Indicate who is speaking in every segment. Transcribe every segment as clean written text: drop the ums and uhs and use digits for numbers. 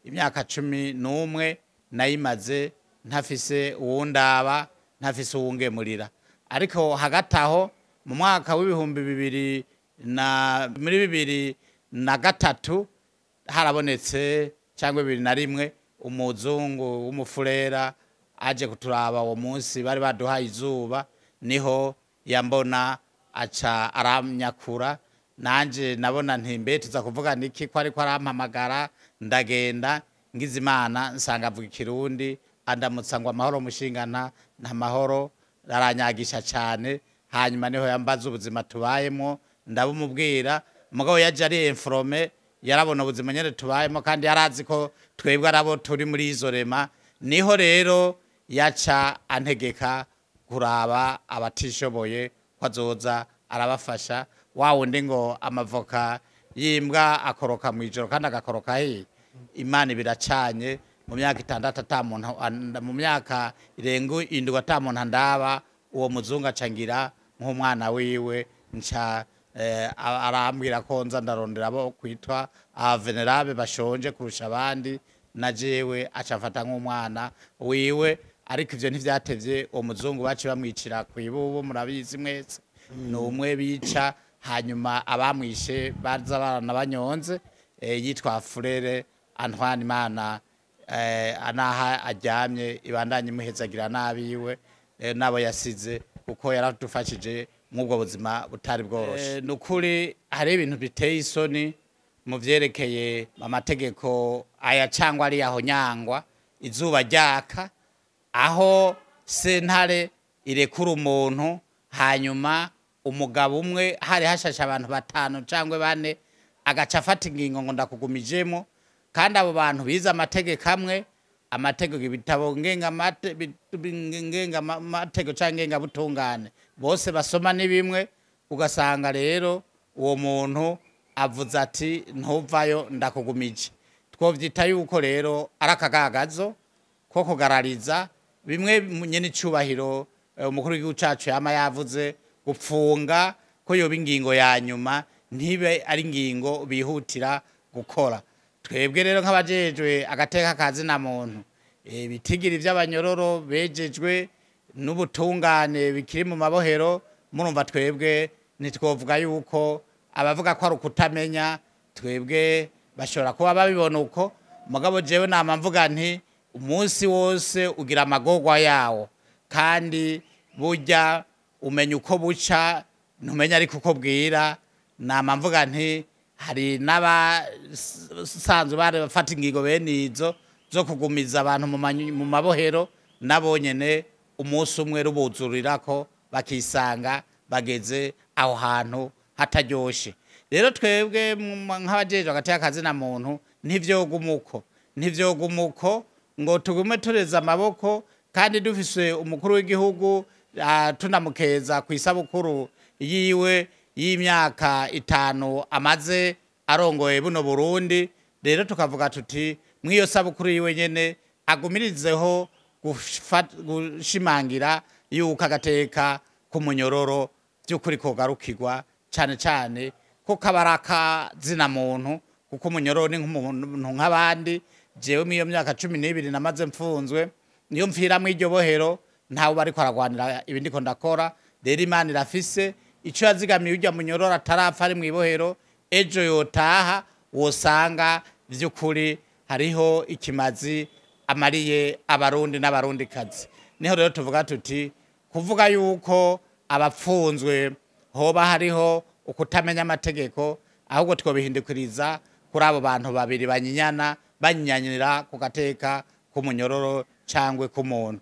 Speaker 1: Imyaka 11 nayimaze ntafise uwundaba, ntafise uwungemurira. Ariko hagati aho mu mwaka w'ibihumbi bibiri na muri 2003 harabonetse, cyangwa 2001, umuzungu w'umufurera aje kuturaba. Uwo munsi bari baduhaye izuba, niho yambona aca aramnyakura. Nanje nabona nti: "Mbe tuza kuvuga niki ko ariko arampamagara?" Ndagenda, ngize Imana nsanga avuga Ikirundi. Andamutsa ngo: "Amahoro mushingana?" "Nta mahoro." Aranyagisha cyane. Hanyuma niho yambaza ubuzima tubayemo, ndabumubwira. Mugabo yaje ari informé, yarabona ubuzima nyene tubayemo, kandi yarazi ko twebwe arabo turi muri isolement. Niho rero yaca antegeka kuraba abatishoboye, ko azoza arabafasha. Wa wundi ngo amavoka y'imbwa akoroka mu ijoro kandi agakoroka hehe? Imana ibiracanye. Mu myaka 6 ata muntu mu myaka irenga 7 ata muntu andaba, uwo muzungu acangira nk'umwana wiwe. Nca arambwira ko nza ndarondera abo kwitwa vulnérables, bashonje kurusha abandi, na jewe aca amfata nk'umwana wiwe. Ariko ivyo ntivyatevye, uwo muzungu baciye bamwicira kw'ibubu. Murabizi mwese, ni umwe bica, hanyuma abamwishe baza baranabanyonze. Yitwa Furere Antoine. Imana anaha aryamye ibandanye imuhezagira nabiwe n'abo yasize, kuko yaradufashije mw'ubwo buzima butari bworoshe. Ni ukuri hari ibintu biteye isoni mu vyerekeye amategeko aya cangwa ari yahonyangwa izuba ryaka, aho sentare irekura umuntu, hanyuma umugabo umwe, hari hashashe abantu batanu cyangwa bane, agaca afata ingingo ngo ndakugumijemo, kandi abo bantu bize amategeko amwe, amategeko, ibitabo ngenga amategeko cyangwa ngengabutungane bose basoma ni bimwe. Ugasanga rero uwo muntu avuze ati: "Ntuvayo, ndakugumije." Twovyita yuko rero ari akagagazo ko kugarariza bimwe nyene icubahiro umukuru w'igihugu cacu yama yavuze, gupfunga ko yoba ingingo ya nyuma, ntibe ari ingingo bihutira gukora. Twebwe rero nk'abajejwe agateka kazina muntu, ibitigiri vy'abanyororo bejejwe n'ubutungane bikiri mu mabohero, murumva twebwe ntitwovuga yuko abavuga ko ari ukutamenya. Twebwe bashobora kuba babibona uko, mugabo jewe nama mvuga nti umunsi wose ugira amagorwa yawo, kandi burya umenya uko buca, ntumenya ariko uko bwira. Nama mvuga nti hari n'abasanzwe bari bafata ingingo bene izo zo kugumiza abantu mu mabohero, nabo nyene umunsi umwe rubuzurirako bakisanga bageze aho hantu hataryoshe. Rero twebwe nk'abajejwe agateka kazina muntu, ntivyogumuko, ntivyogumuko ngo tugume tureza amaboko kandi dufise umukuru w'igihugu, tunamukeza ku isabukuru yiwe y'imyaka 5 amaze arongoye buno Burundi. Rero tukavuga tuti mw'iyo sabukuru yiwe nyene agumirizeho gushimangira yuko agateka k'umunyororo by'ukuri kogarukirwa, cane cane ko kaba ari akazina muntu, kuko umunyororo ni nk'umuntu nk'abandi. Jewe mw'iyo myaka 12 namaze mfunzwe, niyo mpfira mw'iryo bohero, ntawe bariko aragwanira ibi ndiko ndakora. Rero Imana irafise ico yazigamiye urya munyororo atarapfa ari mw'ibohero. Ejo yotaha, wosanga vy'ukuri hariho ikimazi amariye Abarundi n'Abarundikazi. Niho rero tuvuga tuti kuvuga yuko abapfunzwe hoba hariho ukutamenya amategeko, ahubwo twobihindukiriza kuri abo bantu babiri banyinyana, banyinyanyira ku gateka k'umunyororo cangwe k'umuntu.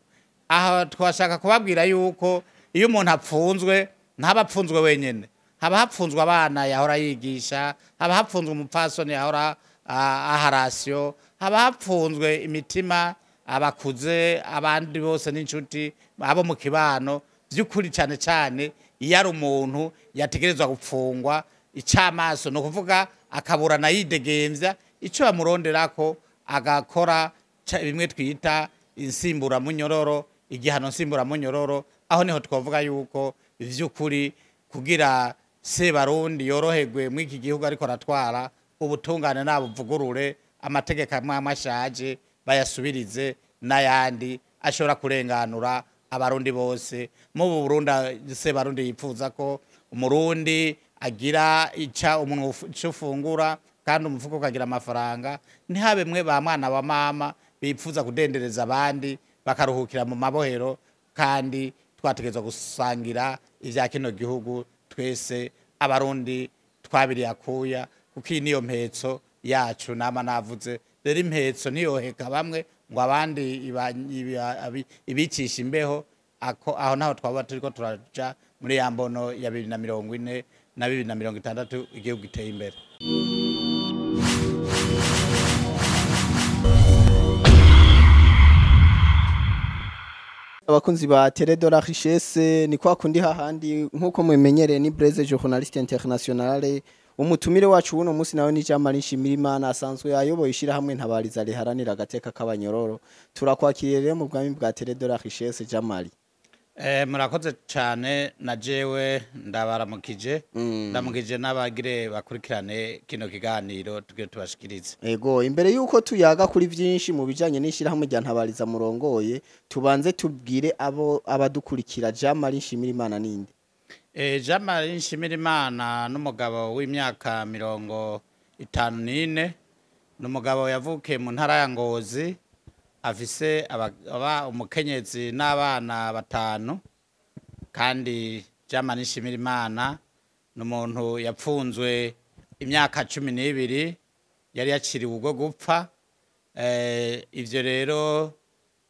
Speaker 1: Aho twashaka kubabwira yuko iyo umuntu apfunzwe, ntaba apfunzwe wenyene. Haba hapfunzwe abana yahora yigisha, haba hapfunzwe umupfasoni yahora aha ration, haba hapfunzwe imitima, abakuze, abandi bose n'inshuti, abo mu kibano. By'ukuri cyane cyane iyo ari umuntu yategerezwa gupfungwa icamaso, ni ukuvuga akaburana yidegemvya, ico bamuronderako agakora bimwe twita insimburamunyororo, igihano nsimburamunyororo. Aho niho twavuga yuko vy'ukuri kugira Sebarundi yoroherwe mw'iki gihugu ariko aratwara, ubutungane nabuvugurure. amategeko amwe amwe ashaje bayasubirize n'ayandi ashobora kurenganura abarundi bose. Mu Burundi se barundi yipfuza ko umurundi agira ica umuntu ufungura kandi umufuko ukagira amafaranga, ntihabe mwe ba mwana wa mama bipfuza kudendereza abandi bakaruhukira mu mabohero, kandi twategerezwa gusangira ivya kino gihugu twese abarundi twabiriye akuya, kuko iyi niyo mpetso yacu. Nama navuze rero impetso ntiyoheka bamwe ngo abandi ibicisha imbeho. Aho naho twaba turiko turaja muri ya mbono ya 2040 na 2060 igihugu giteye imbere.
Speaker 2: Abakunzi ba Télé de la Richesse, ni kwa kundi hahandi nkuko mumenyereye, ni Blaise journaliste internationale. Umutumire wacu uno munsi nawe ni Jean Marie Nshimirimana, asanzwe ayoboye ishirahamwe Ntabariza riharanira agateka k'abanyororo. Turakwakiriye rero mu bwami bwa Télé de la Richesse, Jean Marie.
Speaker 1: Murakoze cyane, na jewe ndabaramukije, ndamukije n'abagire bakurikirane kino kiganiro tugire tubashikirize.
Speaker 2: Ego, imbere yuko tuyaga kuri vyinshi mu bijanye n'ishirahamwe rya Ntabariza murongoye, tubanze tubwire abo abadukurikira Jean Marie Nshimirimana ninde?
Speaker 1: Jean Marie Nshimirimana n'umugabo w'imyaka 54, n'umugabo yavukiye mu ntara ya Ngozi, afise umukenyezi n'abana 5. Kandi Jean Marie Nshimirimana n'umuntu yapfunzwe imyaka 12, yari yaciriwe ubwo gupfa. Ivyo rero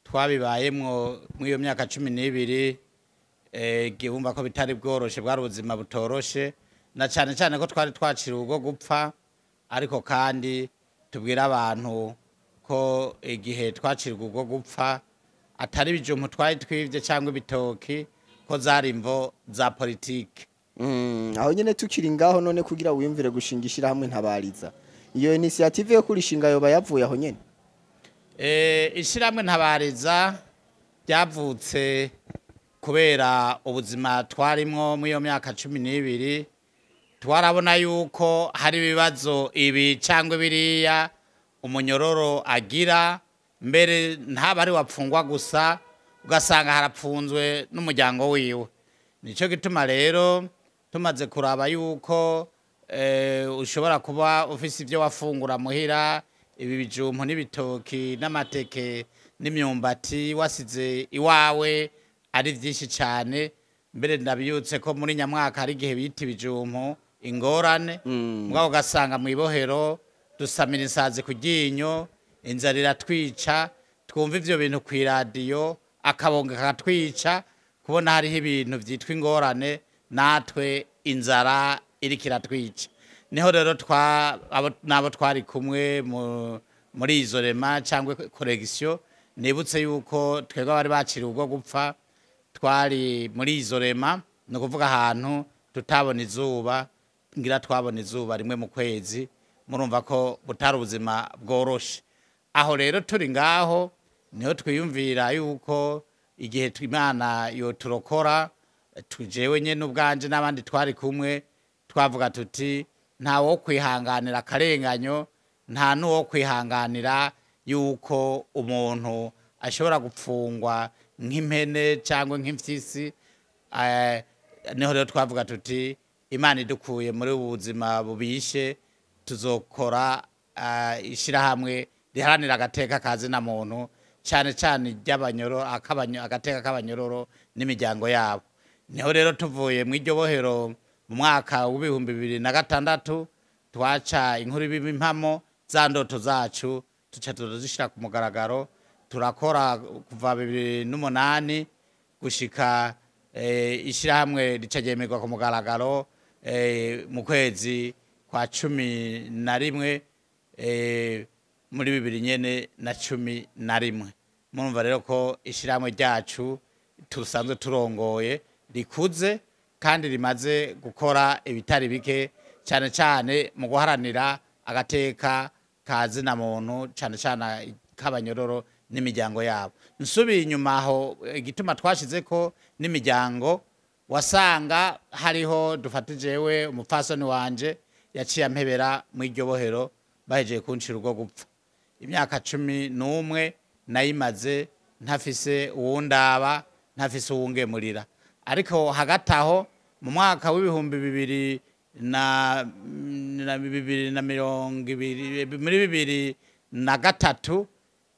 Speaker 1: twabibayemwo muri iyo myaka 12, gihumba ko bitari bworoshe, bwari ubuzima butoroshe, na cane cane ko twari twaciriwe ubwo gupfa. Ariko kandi tubwira abantu ko igihe twacirwa ubwo gupfa atari ibijumbu twari twivye cyangwa ibitoki, ko zari imvo za politike.
Speaker 2: Aho nyene tukiri ngaho, none kugira wiyumvire gushinga ishirahamwe Ntabariza, iyo initiative yo kurishinga yoba yavuye aho nyene?
Speaker 1: Ishirahamwe Ntabariza ryavutse kubera ubuzima twarimwo muri iyo myaka 12. Twarabona yuko hari ibibazo ibi cyangwa biriya umunyororo agira, mbere ntaba ari wapfungwa gusa, ugasanga harapfunzwe n'umuryango wiwe. Nico gituma rero tumaze kuraba yuko ushobora kuba ufise ibyo wafungura muhira, ibi bijumpu n'ibitoki n'amateke n'imyumbati wasize iwawe ari byinshi cyane. Mbere ndabiyutse ko muri nyamwaka hari igihe bita ibijumpu ingorane, mugabo ugasanga mu ibohero dusamira insazi ku ryinyo, inzara iratwica, twumva ivyo bintu ku iradiyo akabonga kakatwica, kubona hariho ibintu vyitwa ingorane natwe inzara iriko iratwica. Niho rero nabo twari kumwe muri isolement cyangwa correction, nibutse yuko twebwe bari baciriwe ubwo gupfa twari muri isolement, ni ukuvuga ahantu tutabona izuba, ngira twabona izuba rimwe mu kwezi. Murumva ko butari ubuzima bworoshe. Aho rero turi ngaho niho twiyumvira yuko igihe Imana yoturokora, tujewe nyene ubwanje n'abandi twari kumwe, twavuga tuti nta wo kwihanganira akarenganyo, nta n'uwo kwihanganira yuko umuntu ashobora gupfungwa nk'impene cyangwa nk'imfyisi. Niho rero twavuga tuti Imana idukuye muri ubu buzima bubishe, tuzokora ishirahamwe riharanira agateka kazina muntu, cyane cyane ry'abanyoro, agateka k'abanyororo n'imiryango yabo. Niho rero tuvuye mu iryo bohero mu mwaka w'ibihumbi bibiri na gatandatu, twaca inkuru y'impamo za ndoto zacu tuca turazishira ku mugaragaro. Turakora kuva 2008 gushika ishirahamwe ricagemerwa ku mugaragaro mu kwezi kwa 11 muri 2011. Murumva rero ko ishirahamwe ryacu tusanzwe turongoye rikuze kandi rimaze gukora ibitari bike, cyane cyane mu guharanira agateka kazina muntu, cyane cyane k'abanyororo n'imiryango yabo. Nsubiye inyuma aho igituma twashize ko n'imiryango, wasanga hariho dufatijewe umupfasoni wanje yaciye ampebera mu iryo bohero bahejeje kuncira urwo gupfa. Imyaka 11 nayimaze ntafise uwundaba, ntafise uwungemurira. Ariko hagati aho mu mwaka w'ibihumbi bibiri na bibiri na mirongo ibiri, muri 2003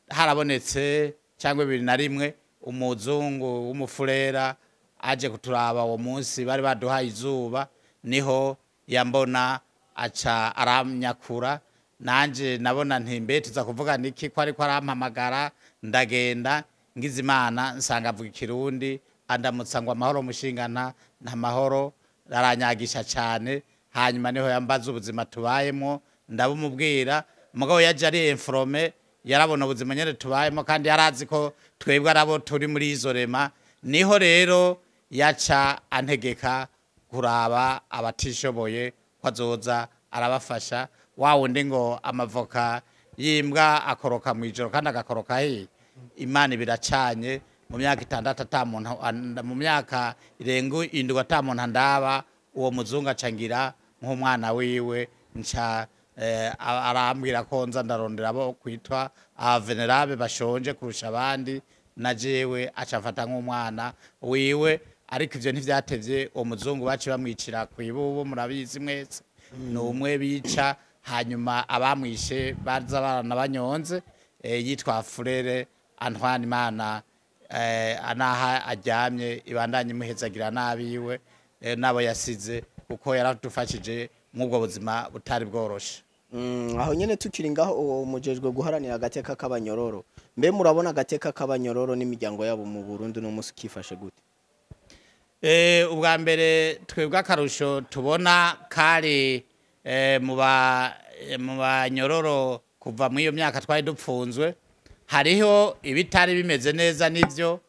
Speaker 1: harabonetse, cyangwa 2001, umuzungu w'umufurera aje kuturaba. Uwo munsi bari baduhaye izuba, niho yambona aca aramnyakura. Nanje nabona nti: "Mbe tuza kuvuga niki ko ariko arampamagara?" Ndagenda, ngize Imana nsanga avuga Ikirundi. Andamutsa ngo: "Amahoro mushingana?" "Nta mahoro." Aranyagisha cyane. Hanyuma niho yambaza ubuzima tubayemo, ndabumubwira. Mugabo yaje ari informé, yarabona ubuzima nyene tubayemo, kandi yarazi ko twebwe arabo turi muri isolement. Niho rero yaca antegeka kuraba abatishoboye ko azoza arabafasha. Wa wundi ngo amavoka y'imbwa akoroka mu ijoro kandi agakoroka hehe? Imana ibiracanye mu myaka 6 ata muntu mu myaka irenga 7 ata muntu andaba. Uwo muzungu acangira nk'umwana wiwe. Nca arambwira ko nza ndarondera abo kwitwa abavénérables bashonje kurusha abandi, na jewe aca amfata nk'umwana wiwe. Ariko ivyo ntivyatevye, uwo muzungu baciye bamwicira kw'ibubu. Murabizi mwese, ni umwe bica, hanyuma abamwishe baza baranabanyonze. Yitwa Frère Antoine. Imana anaha aryamye ibandanye imuhezagira n'abiwe n'abo yasize, kuko yaradufashije mw'ubwo buzima butari bworoshe.
Speaker 2: Aho nyene tukiri ngaho, uwo mujejwe guharanira agateka k'abanyororo, mbe murabona agateka k'abanyororo n'imiryango yabo mu Burundi no musi kifashe gute?
Speaker 1: Ubwa mbere twebwe akarusho tubona kari mu banyororo kuva muri iyo myaka twari dupfunzwe, hariho ibitari bimeze neza nivyo,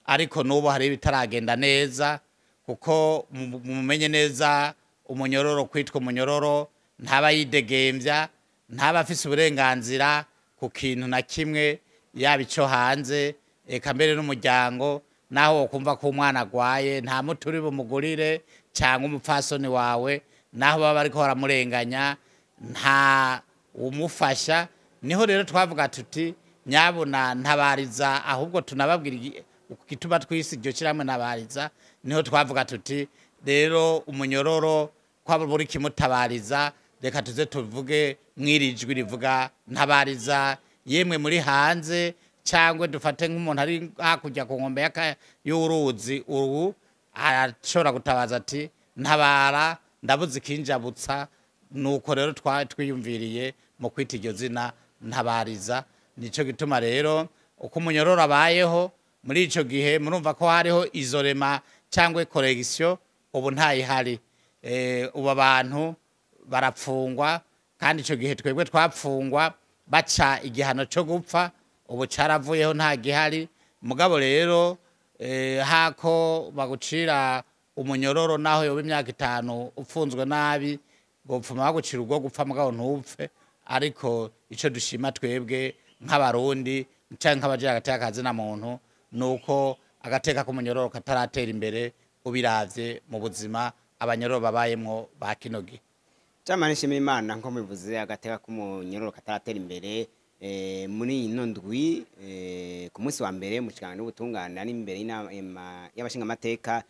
Speaker 1: ariko n'ubu hari ibitaragenda neza, kuko mumenye neza, umunyororo kwitwa umunyororo ntaba yidegembya, ntaba afise uburenganzira ku kintu na kimwe, yaba ico hanze, eka mbere n'umuryango. Naho wokumva ko umwana agwaye, nta muti uri bumugurire, cyangwa umupfasoni wawe, naho baba bariko baramurenganya, nta umufasha. Niho rero twavuga tuti: "Nyabuna ntabariza." Ahubwo tunababwira igituma twise iryo shyirahamwe Ntabariza. Niho twavuga tuti: "Rero umunyororo ko buri kimutabariza, reka tuze tuvuge mw'iri jwi rivuga ntabariza, yemwe muri hanze." Cyangwa dufate nk'umuntu ari hakurya ku nkombe y'uruzi, ubu arashobora gutabaza ati: "Ntabara, ndabuze ikinjabutsa." Nuko rero twiyumviriye mu kwita iryo zina Ntabariza. Nico gituma rero uko umunyororo abayeho muri ico gihe, murumva ko hariho isolement cyangwa correction, ubu ntayihari. Ubu abantu barapfungwa, kandi ico gihe twebwe twapfungwa baca igihano cyo gupfa, ubu caravuyeho, nta gihari. Mugabo rero hako bagucira umunyororo, naho yoba imyaka 5 upfunzwe nabi, bopfuma bagucira ubwo gupfa, mugabo ntupfe. Ariko ico dushima twebwe nk'Abarundi canke nk'abagira agateka kazina muntu, nuko agateka k'umunyororo kataratera imbere, ubiravye mu buzima abanyororo babayemwo ba kino gihe.
Speaker 3: Jamani, nshimira Imana. Nko mubivuze, agateka k'umunyororo kataratera imbere. Muri ino ndwi, ku munsi wa mbere, mu kiganiro n'ubutungane ari imbere y'inama y'abashingamateka,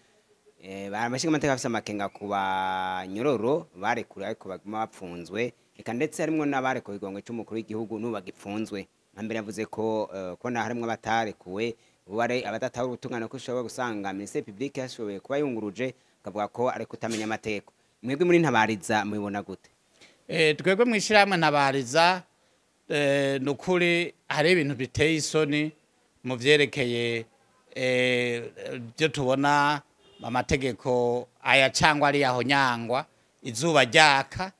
Speaker 3: abashingamateka bafise amakenga ku banyororo barekuriwe ariko baguma bapfunzwe, eka ndetse harimwo n'abarekuwe igongwe c'umukuru w'igihugu n'ubu bagipfunzwe. Nka mbere yavuze ko ko harimwo abatarekuwe bari abadatahura ubutungane, ko ushobora gusanga ministère public yashoboye kuba yunguruje, akavuga ko ari kutamenya amategeko. Mwebwe muri Ntabariza mubibona gute?
Speaker 1: Twebwe mw'ishyirahamwe Ntabariza, ni ukuri hari ibintu biteye isoni mu vyerekeye byo tubona, amategeko aya cyangwa ari aho nyangwa izuba ryaka,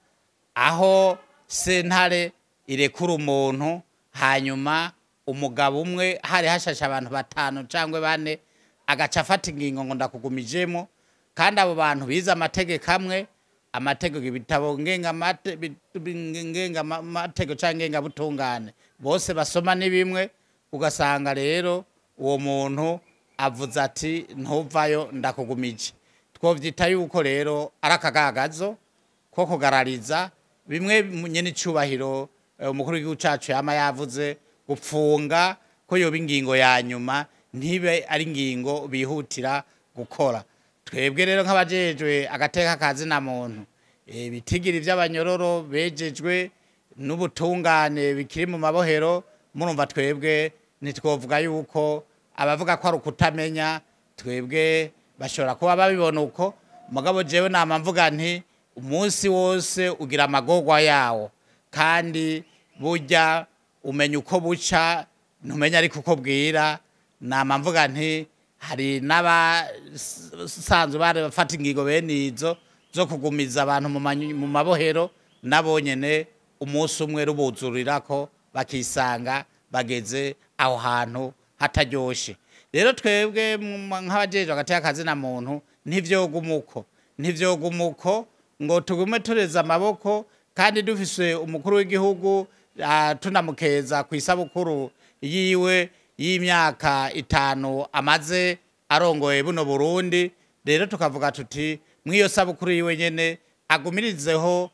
Speaker 1: aho sentare irekura umuntu, hanyuma umugabo umwe, hari hashashe abantu batanu cyangwa bane, agaca afata ingingo ngo ndakugumijemo, kandi abo bantu bize amategeko amwe, amategeko, ibitabo ngenga amategeko cyangwa ngengabutungane bose basoma ni bimwe. Ugasanga rero uwo muntu avuze ati: "Ntuvayo, ndakugumije." Twovyita yuko rero ari akagagazo ko kugarariza bimwe nyene icubahiro. umukuru w'igihugu cacu yama yavuze gupfunga ko yoba ingingo ya nyuma, ntibe ari ingingo bihutira gukora. Twebwe rero nk'abajejwe agateka kazina muntu, ibitigiri vy'abanyororo bejejwe n'ubutungane bikiri mu mabohero, murumva twebwe ntitwovuga yuko abavuga ko ari ukutamenya, twebwe bashobora kuba babibona uko. Mugabo jewe nama mvuga nti umunsi wose ugira amagorwa yawo, kandi burya umenya uko buca ntumenya ariko uko bwira. Nama mvuga nti hari n'abasanzwe bari bafata ingingo bene izo zo kugumiza abantu mu mabohero, nabo nyene umunsi umwe rubuzurirako bakisanga bageze aho hantu hataryoshe. Rero twebwe nk'abajejwe agateka kazina muntu ntivyogumuko ngo tugume tureza amaboko, kandi dufise umukuru w'igihugu, tunamukeza ku isabukuru yiwe y'imyaka 5 amaze arongoye buno Burundi. Rero tukavuga tuti mw'iyo sabukuru yiwe nyene agumirizeho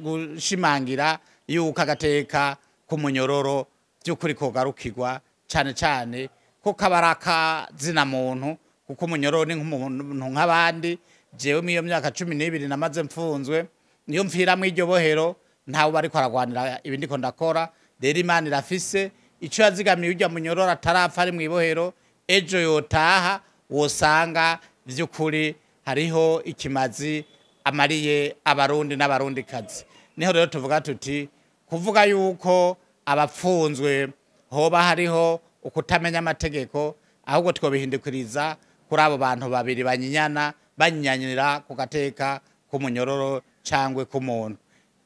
Speaker 1: gushimangira yuko agateka k'umunyororo by'ukuri kogarukirwa, cane cane ko kabaraka zina muntu, kuko umunyororo ni nk'umuntu nk'abandi. Jewe mw'iyo myaka 12 namaze mfunzwe, niyo mfira mw'iryo bohero ntawe bariko aragwanira ibindi ko ndakora. Rero Imana irafise ico yazigamiye urya munyororo atarapfa ari mw'ibohero, ejo yotaha wosanga vy'ukuri hariho ikimazi amariye abarundi n'abarundikazi. Niho rero tuvuga tuti kuvuga yuko abapfunzwe hoba hariho ukutamenya amategeko, ahubwo twobihindukiriza kuri abo bantu babiri banyinyana banyinyanyira ku gateka k'umunyororo cangwe k'umuntu.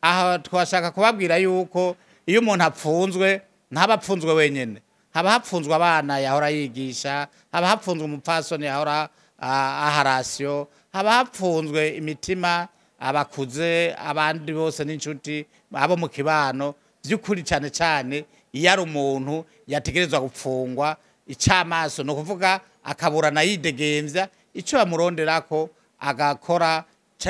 Speaker 1: Aho twashaka kubabwira yuko iyo umuntu apfunzwe ntaba apfunzwe wenyene, haba hapfunzwe abana yahora yigisha, haba hapfunzwe umupfasoni yahora aharasyo, haba hapfunzwe imitima abakuze abandi bose n'inshuti abo mu kibano. By'ukuri cane cane iyo ari umuntu yategerezwa gupfungwa icamaso, no kuvuga akaburana yidegemvya, ico bamuronderako agakora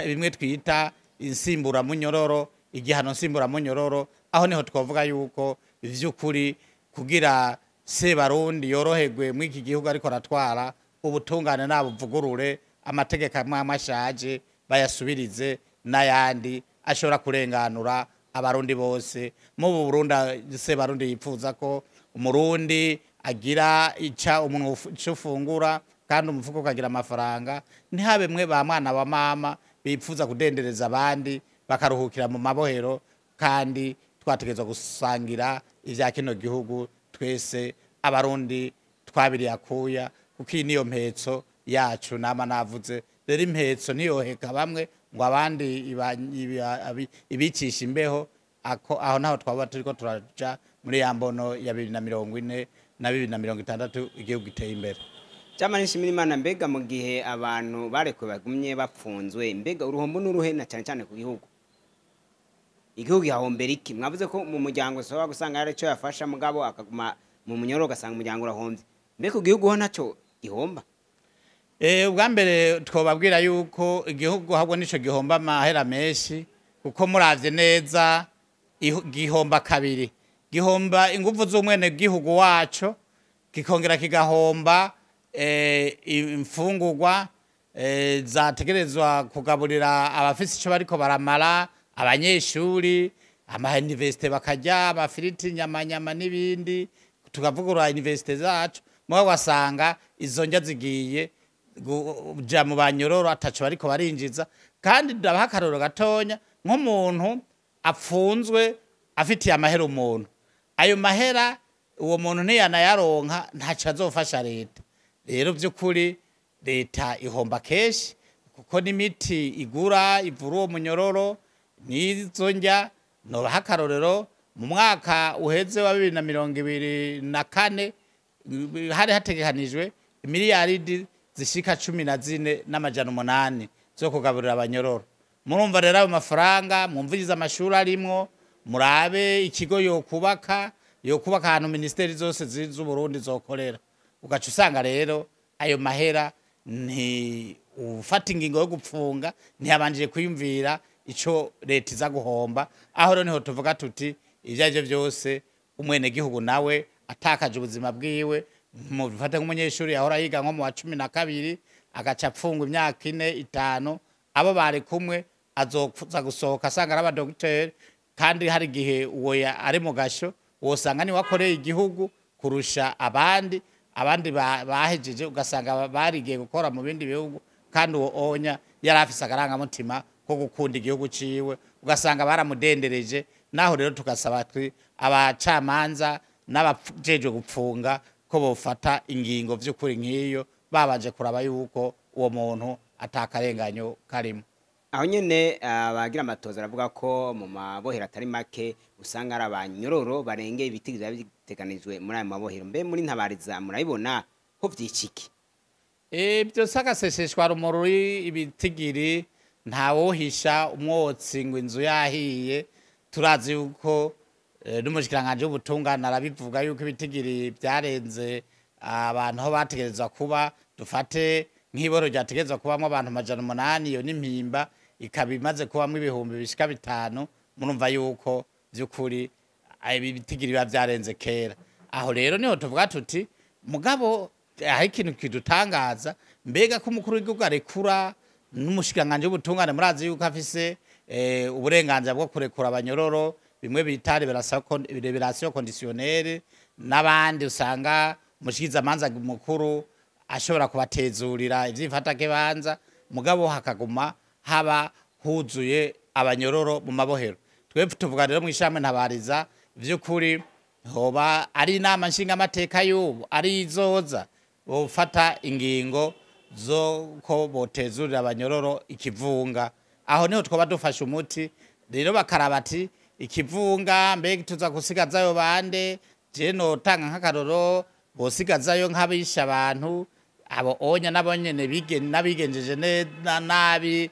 Speaker 1: bimwe twita insimburamunyororo, igihano nsimburamunyororo. Aho niho twavuga yuko vy'ukuri kugira Sebarundi yoroherwe mw'iki gihugu ariko aratwara, ubutungane nabuvugurure, amategeko amwe amwe ashaje bayasubirize n'ayandi ashobora kurenganura abarundi bose. Mu Burundi Sebarundi yipfuza ko umurundi agira ica umuntu ufungura kandi umufuko ukagira amafaranga, ntihabe mwe ba mwana wa mama bipfuza kudendereza abandi bakaruhukira mu mabohero, kandi twategerezwa gusangira ivya kino gihugu twese abarundi twabiriye akuya, kuko iyi niyo mpetso yacu. Nama navuze rero impetso ntiyoheka bamwe ngo abandi ibicisha imbeho, aho naho twaba turiko turaja muri ya mbono ya 2040 na 2060 igihugu giteye imbere.
Speaker 3: Jean-Marie Nshimirimana, mbega mu gihe abantu barekuwe bagumye bapfunzwe, mbega uruhombo n'uruhe na cyane cyane ku gihugu? Igihugu gihombera iki? Mwavuze ko mu muryango ushobora gusanga hari icyo yafasha, mugabo akaguma mu munyororo ugasanga umuryango urahombye. Mbega ku gihugu ho naco gihomba?
Speaker 1: Ubwa mbere twobabwira yuko igihugu ahubwo nico gihomba amahera menshi, kuko muravye neza gihomba kabiri. Gihomba inguvu z'umwene gihugu waco, kikongera kigahomba imfungurwa zategerezwa kugaburira abafise ico bariko baramara, abanyeshuri, ama universite bakarya amafiriti, inyama, nyama n'ibindi, tukavugurura universite zacu. Mugabo wasanga izo ndya zigiye kuja mu banyororo ataco bariko barinjiza. Kandi ndabaha akarorero gatonya, nk'umuntu apfunzwe afitiye amahera umuntu, ayo mahera uwo muntu ntiyanayaronka, ntaco azofasha leta. Rero vy'ukuri leta ihomba kenshi, kuko n'imiti igura ivura uwo munyororo n'izo ndya. Nobaha akarorero, mu mwaka uheze wa 2024 hari hategekanijwe miliyaridi zishika 14,800 zo kugaburira abanyororo. Murumva rero ayo mafaranga, mwumvirize amashuri arimwo, murabe ikigo yokubaka, yokubaka ahantu ministeri zose z'Uburundi zokorera. Ugaca usanga rero ayo mahera nti ufata ingingo yo gupfunga ntiyabanjije kwiyumvira ico leta iza guhomba. Aho rero niho tuvuga tuti Ibyo aribyo byose, umwenegihugu nawe atakaje ubuzima bwiwe. Mufate nk'umunyeshuri yahora yiga nko mu wa 12, agaca apfungwa imyaka 4, 5, abo bari kumwe azoza gusohoka asanga ari abadogiteri, kandi hari igihe uwo ari mu gasho wosanga niwe akoreye igihugu kurusha abandi. Abandi bahejeje ugasanga barigiye gukora mu bindi bihugu, kandi uwo onya yari afise akarangamutima ko gukunda igihugu ciwe, ugasanga baramudendereje. Naho rero tugasaba abacamanza n'abajejwe gupfunga ko bofata ingingo vy'ukuri nk'iyo, babanje kuraba yuko uwo muntu atakarenganyo karimo.
Speaker 3: Aho nyene abagira amatoza aravuga ko mu mabohero atari make usanga ari abanyororo barengeye ibiti biba biteganijwe muri ayo mabohero. Mbe muri Ntabariza murabibona ho vyiciki?
Speaker 1: Ibyo sagaseseshwa rumuri, ibitigiri ntawohisha umwotsi ngo inzu yahiye. Turazi yuko n'umushikiranganje w'ubutungane arabivuga yuko ibitigiri byarenze abantu aho bategerezwa kuba. Dufate nk'iboro ryategerezwa kubamwo abantu 800, iyo n'impimba ikaba imaze kubamwo 5000 bishika. Murumva yuko by'ukuri ibi bitigiri biba byarenze kera. Aho rero niho tuvuga tuti mugabo aho ikintu kidutangaza, mbega ko umukuru w'igihugu arekura n'umushikiranganje w'ubutungane, murazi yuko afise uburenganzira bwo kurekura abanyororo, bimwe bita libération conditionnelle, n'abandi usanga umushikizamanza mukuru ashobora kubatezurira ivy'imfatakibanza, mugabo hakaguma haba huzuye abanyororo mu mabohero. Twebwe tuvuga rero mw'ishirahamwe Ntabariza, vy'ukuri hoba ari inama nshingamateka y'ubu, ari izoza, bofata ingingo zo ko botezurira abanyororo ikivunga. Aho niho twaba dufashe umuti. Rero bakaraba ati ikivunga mbega tuza gusigazayo bande? Je notanga nk'akaroro, bosigazayo nk'abisha abantu, abo onya nabo nyene n'abigenjeje nabi,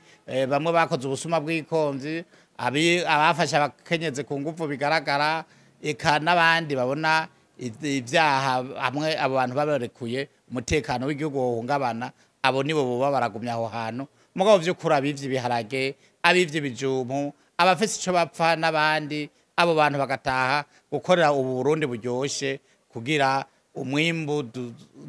Speaker 1: bamwe bakoze ubusuma bw'ikomvyi, abafashe abakenyezi ku nguvu bigaragara, eka n'abandi babona ibyaha hamwe abo bantu babarekuye umutekano w'igihugu wohungabana, abo nibo boba baragumya aho hantu. Mugabo vy'ukuri abivye ibiharage, abivye ibijumbu, abafise ico bapfa n'abandi, abo bantu bagataha gukorera ubu Burundi buryoshe, kugira umwimbu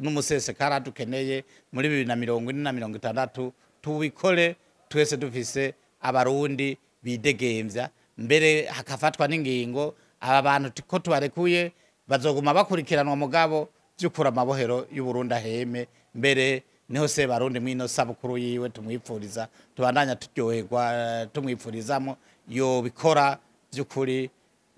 Speaker 1: n'umusesekara dukeneye muri 2040 na 60 tubikore twese dufise Abarundi bidegemvya. Mbere hakafatwa n'ingingo, aba bantu ko tubarekuye bazoguma bakurikiranwa, mugabo vy'ukuri amabohero y'Uburundi aheme. Mbere niho se Barundi mwino sabukuru yiwe tumwipfuriza, tubandanya turyoherwa tumwipfurizamo yobikora vy'ukuri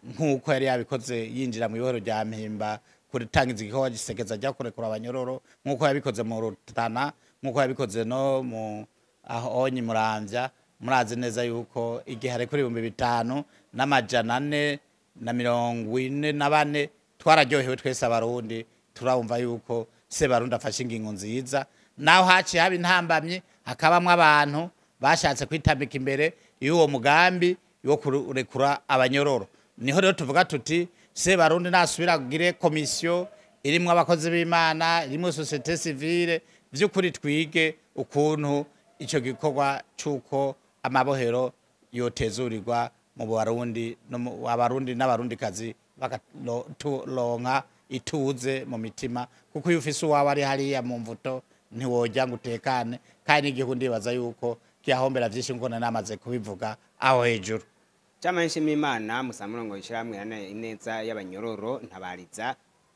Speaker 1: nk'uko yari yabikoze yinjira mu ibohero rya Mpimba kuritangiza igikorwa gisekeza rya kurekura abanyororo, nk'uko yabikoze mu Rutana, nk'uko yabikoze no mu aho onye Muramvya. Murazi neza yuko igihe arekura 5444 twararyohewe twese Abarundi, turumva yuko se Barundi afashe ingingo nziza. Naho haciye haba intambamye, hakabamwo abantu bashatse kwitambika imbere y'uwo mugambi wo kurekura abanyororo. Niho rero tuvuga tuti se Barundi nasubira kugire komisiyo irimwo abakozi b'Imana, irimwo société civile, vy'ukuri twige ukuntu ico gikorwa c'uko amabohero yotezurirwa mu Barundi no mu Abarundi n'Abarundikazi bakaronka ituze mu mitima, kuko iyo ufise uwawe ari hariya mu mvuto ntiwojya ngo utekane. Kandi n'igihugu ndibaza yuko kiyahombera vyinshi, nkuko namaze kubivuga aho hejuru.
Speaker 3: Chama Nshimiyimana, musanzwe ishyirahamwe ineza y'abanyororo Ntabariza,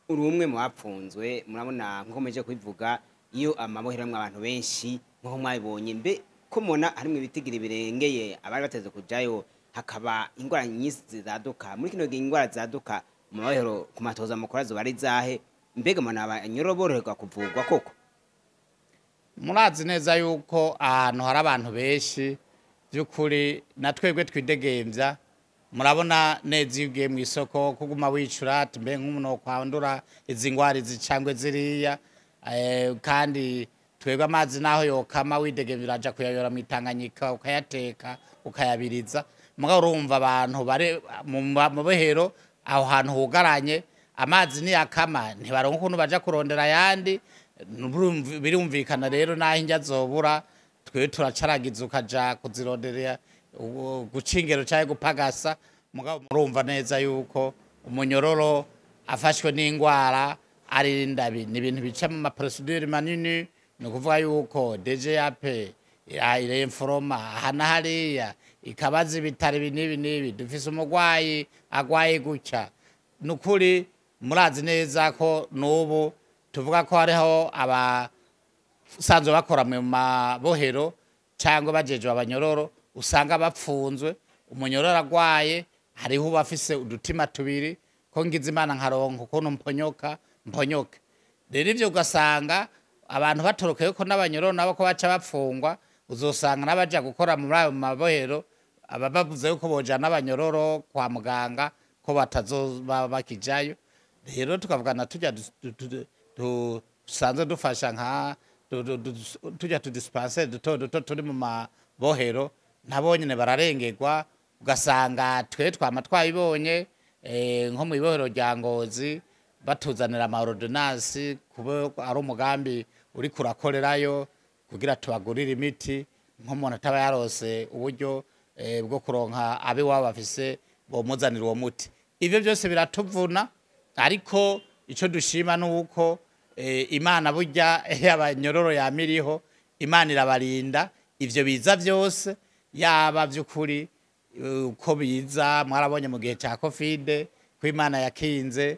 Speaker 3: uri umwe mu bapfunzwe. Murabona nkuko mumeje kubivuga, iyo amabohero arimwo abantu benshi nkuko mwabibonye, mbe ko mubona harimwo ibitigiri birengeye abari bateze kujayo, hakaba ingwara nyinshi zaduka muri kino gihe, ingwara zaduka mu mabohero, ku matoza mukora zoba ari izahe? Mbega mubona abanyororo boroherwa kuvurwa koko?
Speaker 1: Murazi neza yuko ahantu hari abantu benshi, by'ukuri na twebwe twidegemvya, murabona neza iyo ugiye mu isoko kuguma wicura ati mbe nk'umuntu kwandura izi ngwara izi cangwe ziriya. Kandi twebwe amazi naho yokama widegemvya uraja kuyayora mu Itanganyika, ukayateka, ukayabiriza. Mugabo urumva abantu bari mu mabohero, aho hantu hugaranye, amazi niyakama ntibaronka ukuntu baja kurondera ayandi. Birumvikana rero naho indya zobura, twe turacaragiza ukaja kuzironderera guca ingero canke gupagasa. Mugabo murumva neza yuko umunyororo afashwe n'ingwara arinda ni ibintu bica mu ma procédures manini. Ni ukuvuga yuko DGAP iremforoma aha na hariya, ikabaza ibitaro ibi n'ibi n'ibi: dufise umurwayi agwaye gutya. Ni ukuri murazi neza ko n'ubu tuvuga ko hariho abasanzwe bakora mu mabohero cyangwa bajejwe abanyororo, usanga bapfunzwe. Umunyororo agwaye, hariho uba afise udutima tubiri ko ngize Imana nkaronka ukuntu mponyoka mponyoke. Rero ivyo ugasanga abantu batorokeye ko n'abanyororo nabo ko baca bapfungwa. Uzosanga n'abaja gukora muri ayo mabohero aba bavuze yuko bojana abanyororo kwa muganga ko batazoba bakijayo. Rero tukavugana tujya dusanzwe dufasha nka tujya tu dispensaires duto duto turi mu mabohero, nabo nyene bararengerwa. Ugasanga twe twama twabibonye, nko mu ibohero rya Ngozi batuzanira ama ordonnances, kuba ari umugambi uri kurakorerayo kugira tubagurire imiti, nk'umuntu ataba yarose uburyo bwo kuronka abiwabo bafise bomuzanira uwo muti. Ivyo byose biratuvuna, ariko ico dushima ni uko Imana burya abanyororo yamiriho, Imana irabarinda ivyo biza byose. Yaba by'ukuri uko biza, mwarabonye mu gihe cya Covid ko Imana yakinze.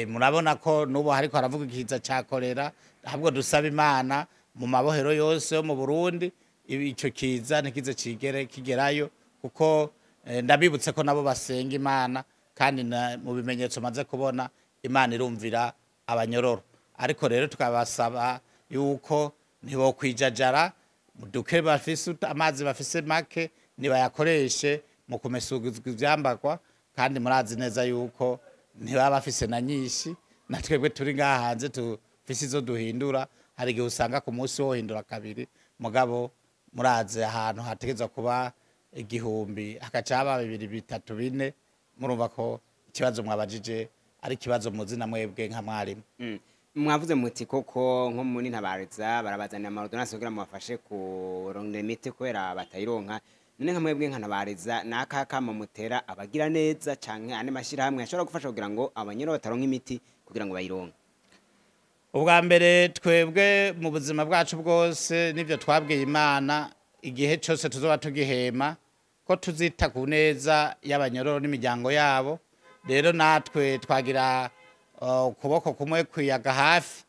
Speaker 1: Murabona ko n'ubu hariko haravuga ikiza cya kolera. Ahubwo dusaba Imana mu mabohero yose yo mu Burundi ico kiza ntikize kigere kigerayo, kuko ndabibutse ko nabo basenga Imana, kandi mu bimenyetso maze kubona Imana irumvira abanyororo. Ariko rero tukabasaba yuko ntibokwijajara duke bafise, amazi bafise make nibayakoreshe mu kumesuguzwa ivyambarwa. Kandi murazi neza yuko ntibaba bafise na nyinshi, na twebwe turi ngaha hanze tufise izo duhindura, hari igihe usanga ku munsi wohindura kabiri. Mugabo murazi ahantu hategerezwa kuba 1000 hagaca haba bibiri, bitatu, bine. Murumva ko ikibazo mwabajije ari ikibazo muzi na mwebwe nka mwarimu.
Speaker 3: Mwavuze muti koko nko muri Ntabariza barabazanira ama ordonnances kugira ngo mubafashe kurondera imiti kubera batayironka. None nka mwebwe nka Ntabariza, n'akahe kamo mutera abagira neza canke andi mashyirahamwe ashobora gufasha kugira ngo abanyoro bataronka imiti kugira ngo bayironke?
Speaker 1: Ubwa mbere, twebwe mu buzima bwacu bwose n'ibyo twabwiye Imana igihe cyose tuzoba tugihema, ko tuzita ku neza y'abanyororo n'imiryango yabo. Rero natwe twagira ukuboko kumwe kwiyaga hafi,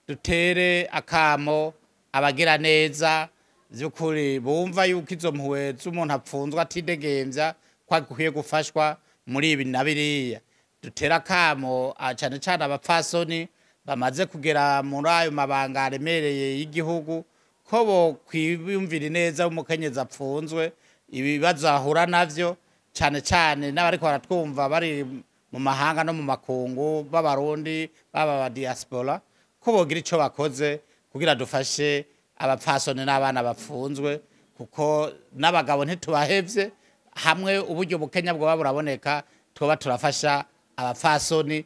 Speaker 1: dutere akamo abagira neza by'ukuri bumva yuko izo mpuhwe z'umuntu apfunzwe atidegembya ko akwiye gufashwa muri ibi na biriya. Dutera akamo cyane cyane abapfasoni bamaze kugera muri ayo mabanga aremereye y'igihugu, ko bo kwiyumvira neza w'umukenyezi apfunzwe, ibibazo ahura navyo, cyane cyane n'abariko baratwumva bari mu mahanga no mu makungu b'Abarundi baba aba diaspora, ko bogira ico bakoze kugira dufashe abapfasoni n'abana bapfunzwe, kuko n'abagabo ntitubahevye. Hamwe uburyo bukenya bwoba buraboneka, twoba turafasha abapfasoni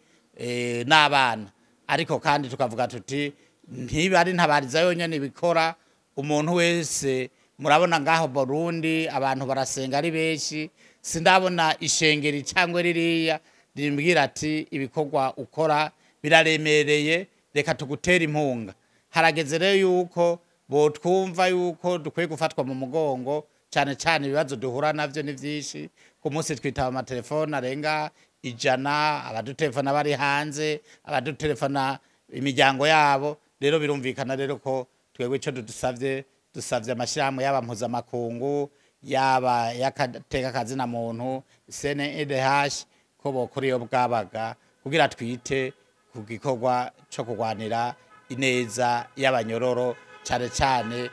Speaker 1: n'abana. Ariko kandi tukavuga tuti ntiba ari Ntabariza yonyene ibikora. Umuntu wese, murabona ngaho Burundi abantu barasenga ari benshi, sindabona ishengeri cyangwa ririya rimbwira ati ibikorwa ukora biraremereye, reka tugutera impunga. Harageze rero yuko botwumva yuko dukwiye gufatwa mu mugongo, cyane cyane ibibazo duhura navyo ni vyinshi. Ku munsi twitaba amatelefone arenga 100, abadutelefona bari hanze, abadutelefona imiryango yabo. Rero birumvikana rero ko twebwe ico dusavye, dusavye amashyirahamwe yaba mpuzamakungu, yaba y'agateka kazina muntu, CNIDH, ko bokora iyo bwabaga kugira twite ku gikorwa co kurwanira ineza y'abanyororo. Cane cane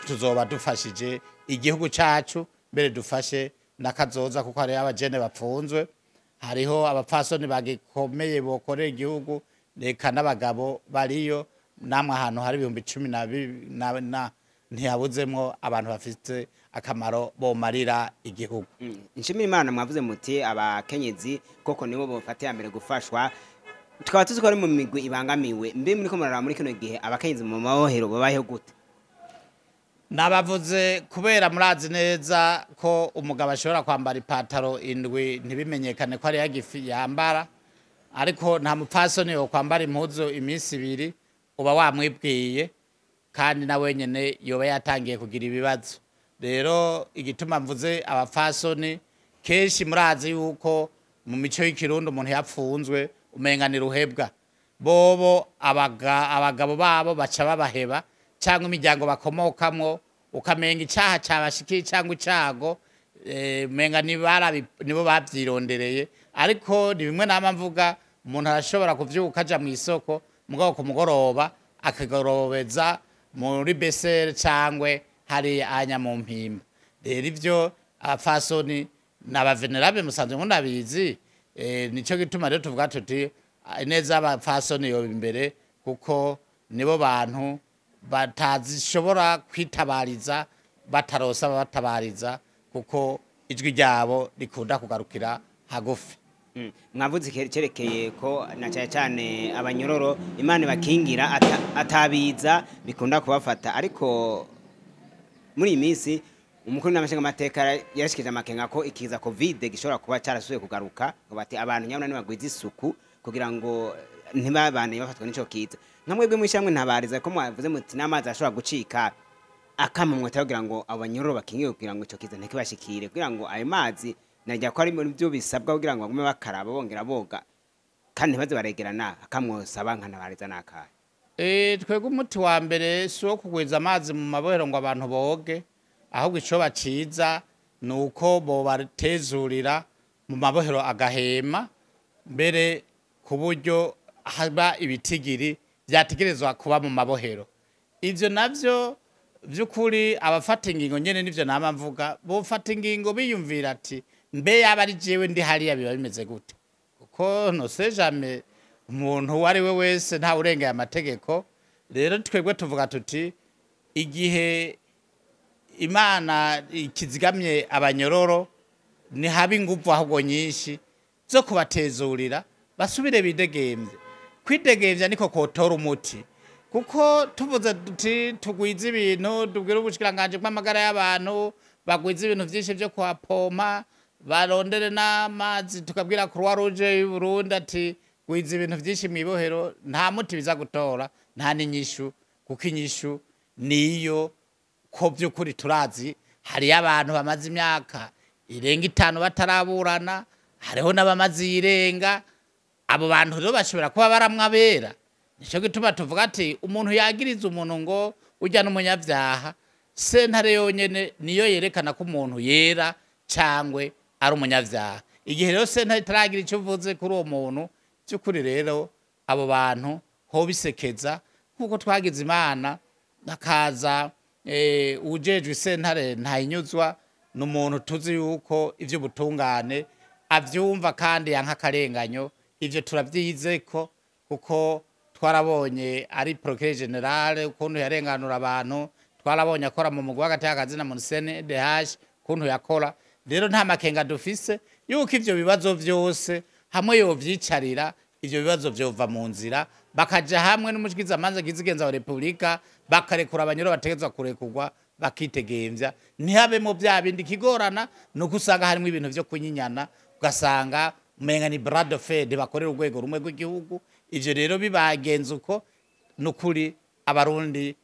Speaker 1: tuzoba dufashije igihugu cacu, mbere dufashe n'akazoza, kuko hariho abajene bapfunzwe, hariho abapfasoni bagikomeye bokorera igihugu, reka n'abagabo bariyo. Namwe ahantu hari 10,000 na ntihabuzemwo abantu bafite akamaro bomarira igihugu.
Speaker 3: Nshimira Imana. Mwavuze muti abakenyezi koko nibo bofata iya mbere gufashwa, tukaba tuzi ko ari mu migwi ibangamiwe. Mbe muriko muraraba muri kino gihe abakenyezi mu mabohero babayeho gute?
Speaker 1: Nabavuze kubera murazi neza ko umugabo ashobora kwambara ipataro indwi ntibimenyekane ko ari yagifi yambara, ariko nta mupfasoni yo kwambara impuzu iminsi ibiri uba wamwibwiye, kandi na wenyene yoba yatangiye kugira ibibazo. Rero igituma mvuze abapfasoni, kenshi murazi yuko mu mico y'ikirundi umuntu yapfunzwe umenga ni ruhebwa, bobo abagabo babo baca babaheba, cyangwa imiryango bakomokamwo ukamenga icaha cabashikiye cyangwa icago, umenga nibo babyirondereye. Ariko ni bimwe nama mvuga, umuntu arashobora kuvyuka aja mu isoko, mugabo ku mugoroba akagorobeza muri besere cangwe hari anya mu mpimba. Rero ivyo abapfasoni n'abavenerabe musanzwe munabizi, nico gituma rero tuvuga tuti ineza y'abapfasoni yoba imbere, kuko nibo bantu batazishobora kwitabariza batarosa ababatabariza, kuko ijwi ryabo rikunda kugarukira hagufi.
Speaker 3: Mwavuze cerekeye ko na cyane cyane abanyororo Imana bakingira atabiza bikunda kubafata, ariko muri iyi minsi umukuru n'amashinga amateka yarashikije amakenga ko ikiza COVID gishobora kuba cyarasubiye kugaruka, ngo bati abantu nyabuna nibagwize isuku kugira ngo ntibabane bafatwe n'ico kiza. Nka mwebwe mwishamwe ntabariza ko mwavuze muti n'amazi ashobora gucika akamumweta kugira ngo abanyororo bakingiwe kugira ngo ico kiza ntikibashikire, kugira ngo ayo mazi najya ko ari muri byo bisabwa kugira ngo bagume bakaraba bongera boga kandi ntibaze baregerana, akamwosaba nkanabariza nakahe.
Speaker 1: Twebwe umuti wa mbere si uwo kugwiza amazi mu mabohero ngo abantu boge, ahubwo ico baciza ni uko bobatezurira mu mabohero agahema mbere, ku buryo haba ibitigiri vyategerezwa kuba mu mabohero. Ivyo navyo vy'ukuri abafata ingingo nyene nivyo nama mvuga, bofata ingingo biyumvira ati mbe yaba ari jewe ndi hariya biba bimeze gute, kuko no sait jamais, umuntu uwo ari we wese nta urengeye amategeko. Rero twebwe tuvuga tuti igihe Imana ikizigamye abanyororo ni haba inguvu ahubwo nyinshi zo kubatezurira basubire bidegemvye. Kwidegemvya niko kotora umuti, kuko tuvuze tuti tugwize ibintu, tubwire ubushikiranganji bw'amagara y'abantu bagwize ibintu vyinshi vyo kuhapompa, barondere n'amazi, tukabwira Croix Rouge y'u Burundi ati gwiza ibintu vyinshi mw'ibohero, nta muti biza gutora, nta n'inyishu, kuko inyishu niyo ko by'ukuri turazi hariyo abantu bamaze imyaka irenga 5 bataraburana, hariho n'abamaze irenga. Abo bantu rero bashobora kuba baramwabera. Nico gituma tuvuga ati umuntu yagiriza umuntu ngo ujya n'umunyabyaha, sentare yonyene niyo yerekana ko umuntu yera cangwe ari umunyabyaha. Igihe rero sentare itaragira ico ivuze kuri uwo muntu, by'ukuri rero abo bantu ho bisekeza, nkuko twagize Imana hakaza ujejwe sentare ntayinyuzwa, n'umuntu tuzi yuko ivy'ubutungane avyumva kandi yanka akarenganyo. Ivyo turavyizeko kuko twarabonye ari procureur general ukuntu yarenganura abantu, twarabonye akora mu mugwi w'agateka kazina mu CNDH ukuntu yakora. Rero nta makenga dufise yuko ivyo bibazo vyose hamwe yovyicarira, ivyo bibazo vyova mu nzira, bakaja hamwe n'umushikizamanza kizigenza wa Republika, bakarekura abanyoro bategezwa kurekurwa, bakitegemvya, ntihabemo bya bindi. Kigorana nuko usanga harimo ibintu vyo kunyinyana, ugasanga umenga ni bras de fer bakorera urwego rumwe rw'igihugu. Ivyo rero bibagenza uko, nukuri abarundi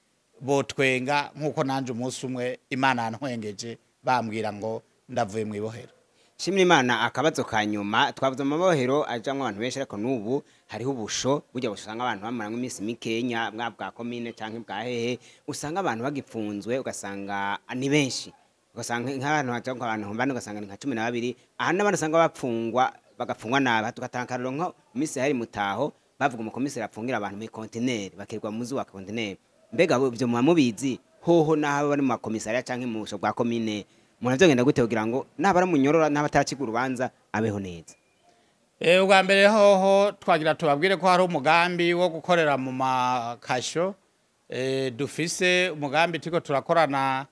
Speaker 1: botwenga nkuko nanje umunsi umwe Imana yantwengeje bambwira ngo ndavuye mu ibohero.
Speaker 3: Shimira Imana. Akabazo ka nyuma, twavuze mu mabohero ajamwo abantu benshi, ariko n'ubu hariho ubusho burya usanga abantu bamaramwo iminsi mikenya, bwa bwa komine canke bwa hehe, usanga abantu bagipfunzwe, ugasanga ni benshi, ugasanga nk'abantu baja abantu bane, ugasanga ni nka 12. Aha n'abandi usanga bapfungwa bagapfungwa nabi. Tugatanga akarorero nko misi hari mutaho bavuga umukomiseri apfungira abantu muri kontineri, bakirwa muzu wa kontineri. Mbega ivyo muba mubizi hoho n'aho bari mu makomisariya canke mu busho bwa komine, umuntu avyogenda gute kugira ngo nabara munyorora n'abataracika urubanza abeho neza?
Speaker 1: Ubwa mbere hoho twagira tubabwire ko hari umugambi wo gukorera mu makasho. Dufise umugambi turiko turakorana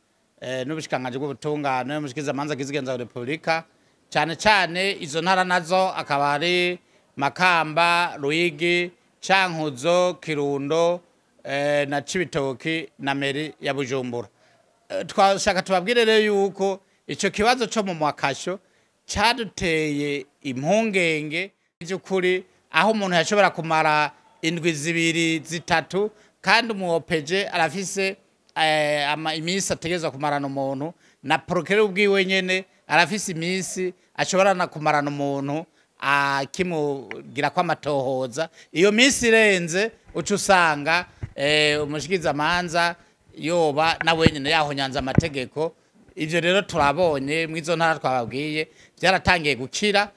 Speaker 1: n'ubushikiranganji bw'ubutungane, n'umushikizamanza kizigenza wa Republika, cyane cyane izo ntara nazo akaba ari Makamba, Ruyigi, Cankuzo, Kirundo na Cibitoki na meri ya Bujumbura. Twashaka tubabwire rero yuko ico kibazo co mu makasho caduteye impungenge by'ukuri, aho umuntu yashobora kumara indwi 2 3, kandi umuopeje arafise iminsi ategerezwa kumarana umuntu, na procureur ubwiwe nyene arafise iminsi ashobora na kumarana umuntu akimugira ko amatohoza. Iyo minsi irenze uca usanga umushikizamanza yoba na wenyine yahonyanze amategeko. Ivyo rero turabonye mw'izo ntara twababwiye byaratangiye gukira,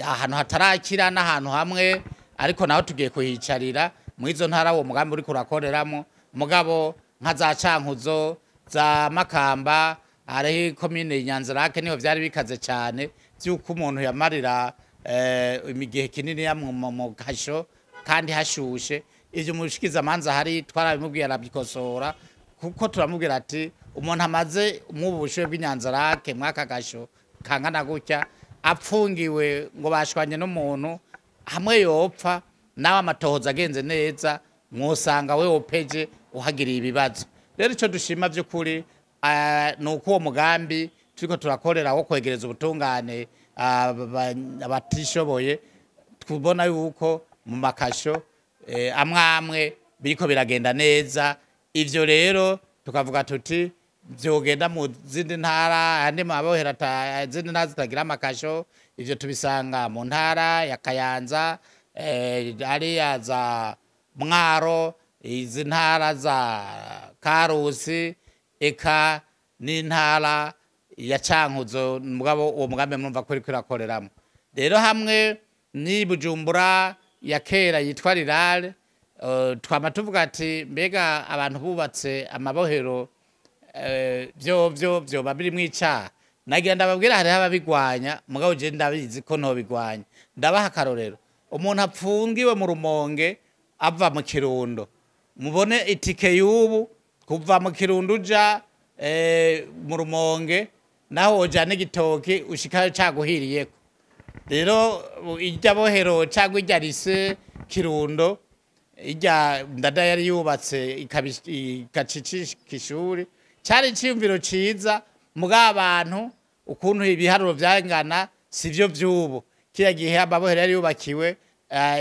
Speaker 1: ahantu hatarakira n'ahantu hamwe, ariko naho tugiye kuhicarira mw'izo ntara uwo mugambi uri kurakoreramo. Mugabo nka za Cankuzo, za Makamba, hariho komine Nyanzarake, niho vyari bikaze cyane by'uko umuntu yamarira igihe kinini ya mu kasho kandi hashushe. Ivyo umushikizamanza hari twarabimubwiye arabikosora, kuko turamubwira ati umuntu amaze mw'ubu bushuhe bw'Inyanzarake mw'aka gasho kangana gutya apfungiwe ngo bashwanye n'umuntu, hamwe yopfa nawe amatohoza agenze neza mwosanga we opeje uhagiriye ibibazo. Rero ico dushima by'ukuri ni uko uwo mugambi turiko turakorera wo kwegereza ubutungane abatishoboye, tubona yuko mu makasho amwamwe biriko biragenda neza. Ivyo rero tukavuga tuti vyogenda mu zindi ntara, andi mabohero izindi ntara zitagira amakasho. Ivyo tubisanga mu ntara ya Kayanza, ariya za Mwaro, izi ntara za Karusi, eka n'intara ya Cankuzo. Mugabo uwo mugambi murumva ko uriko urakoreramo. Rero hamwe ni Bujumbura ya kera yitwa Rirare, twama tuvuga ati mbega abantu bubatse amabohero vyo vyoba birimwo icaha. Nagira ndababwira hariho ababigwanya, mugabo je ndabizi ko ntobigwanya. Ndabaha akarorero, umuntu apfungiwe mu Rumonge ava mu Kirundo, mubone itike y'ubu kuva mu Kirundo uja mu Rumonge, naho wojana igitoki ushikayo caguhiriyeko. Rero irya bohero cangwa irya rise Kirundo, irya ndada yari yubatse ikacicisha ishuri, cari iciyumviro ciza, mugabo abantu ukuntu ibiharuro vyangana sivyo vy'ubu. Kiriya gihe amabohero yari yubakiwe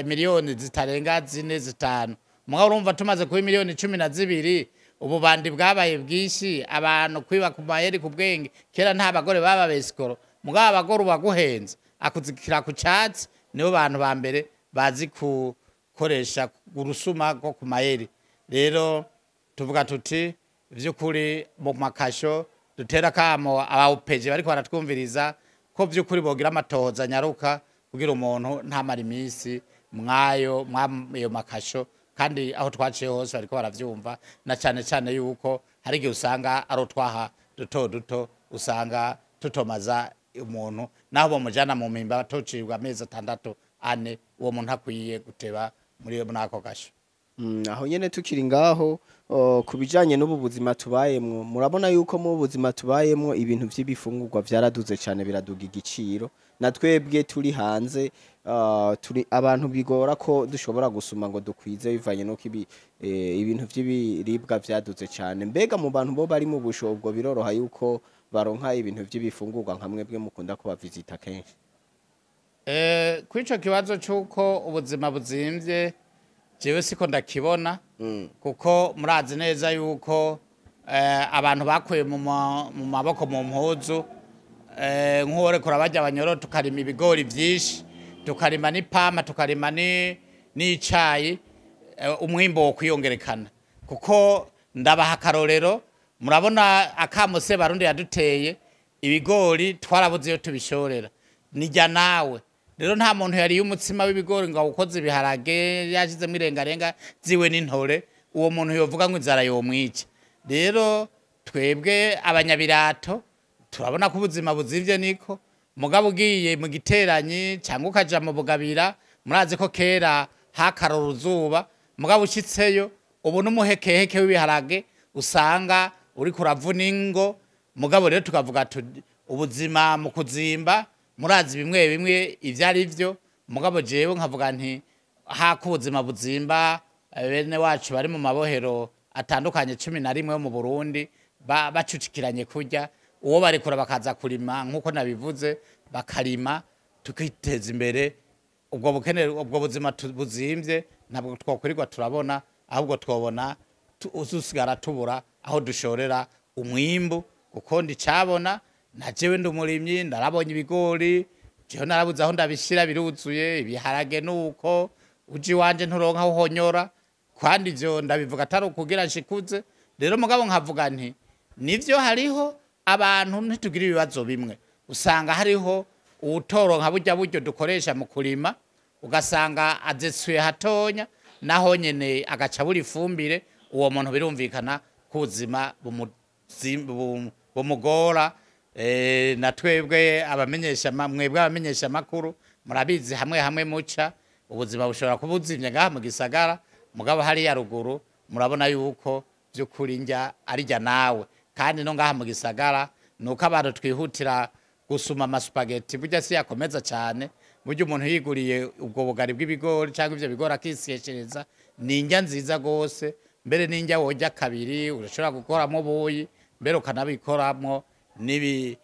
Speaker 1: miliyoni zitarenga 4 5, mugabo urumva tumaze kuba miliyoni 12, ububandi bwabaye bwinshi, abantu kwiba ku mayeri ku bwenge. Kera nta bagore baba besikoro, mugabo abagore ubaguhenze akuzikira ku catsi, nibo bantu ba mbere bazi gukoresha urusuma rwo ku mayeri. Rero tuvuga tuti vy'ukuri mu makasho dutera kamo abawupeje bariko baratwumviriza ko vy'ukuri bogira amatohoza nyaruka kugira umuntu ntamara iminsi mwayo mwayo makasho. Kandi aho twaciye hose bariko baravyumva, na cane cane yuko hari igihe usanga ari utwaha duto duto usanga tutomaza umuntu, naho bomujana mu mpimba batocibwa amezi 6 4, uwo muntu akwiye guteba muri ako gasho.
Speaker 2: Aho nyene tukiri ngaho kubijanye n'ubu buzima tubayemwo, murabona yuko mu buzima tubayemwo ibintu vy'ibifungurwa vyaraduze cane, biraduga igiciro. Na twebwe turi hanze turi abantu bigora ko dushobora gusuma ngo dukwize bivanye nuko ibintu vy'ibiribwa vyaduze cane. Mbega mu bantu bo bari mu bushobwo biroroha yuko baronka ibintu vy'ibifungurwa nka mwebwe mukunda kubavisita kenshi?
Speaker 1: Kwico kibazo c'uko ubuzima buzimvye jewe siko ndakibona, kuko murazi neza yuko abantu bakuye mu maboko mu mpuzu, nk'uworekura barya abanyoro tukarima ibigori vyinshi, tukarima n'ipampa, tukarima n'icayi, umwimbo wo kwiyongerekana. Kuko ndabaha akarorero, murabona akamo Sebarundi yaduteye ibigori twarabuze iyo tubishorera, nijya nawe. Rero nta muntu yariye umutsima w'ibigori ngo awukoze ibiharage yashizemo irengarenga ziwe n'intore, uwo muntu yovuga ngo inzara yomwica. Rero twebwe abanyabirato turabona ko ubuzima buzimvye niko, mugabo ugiye mu giteranyi cyangwa ukaja mu Bugabira, murazi ko kera hakarora uruzuba, mugabo ushitseyo ubu n'umuhekeheke w'ibiharage usanga uri kuravuna ingo. Mugabo rero tukavuga ubuzima mu kuzimba, murazi bimwe bimwe ivyo ari vyo, mugabo jewe nkavuga nti hako ubuzima buzimba bene wacu bari mu mabohero atandukanye 11 yo mu Burundi bacucikiranye kurya uwo barekura bakaza kurima nk'uko nabivuze, bakarima tukiteza imbere. Ubwo bukene, ubwo buzima buzimvye ntabwo twokwirirwa turabona, ahubwo twobona uzusigara tubura aho dushorera umwimbu, kuko ndicabona na jewe ndi umurimyi, ndarabonye ibigori jewe narabuze aho ndabishira biruzuye, ibiharage nuko uji wanje nturonka aho uhonyora. Kandi ivyo ndabivuga atari ukugira nshikuze rero, mugabo nkavuga nti nivyo hariho abantu ntitugira ibibazo bimwe, usanga hariho uwutoronka burya buryo dukoresha mu kurima, ugasanga azesuye hatonya naho nyene agaca buri ifumbire. Uwo muntu birumvikana ko ubuzima bumugora. Na twebwe abamenyesha mwebwe abamenyesha makuru murabizi, hamwe hamwe muca ubuzima bushobora kuba buzimvye ngaha mu gisagara, mugabo hariya ruguru murabona yuko vy'ukuri njya arijya nawe. Kandi no ngaha mu gisagara nuko abantu twihutira gusuma amasupageti, burya si yakomeza cyane. Burya umuntu yiguriye ubwo bugari bw'ibigori cyangwa ivyo bigori akisyeshereza, ni indya nziza gose. Mbere n'indya worya kabiri, urashobora gukoramo ubuyi, mbere ukanabikoramo nibi.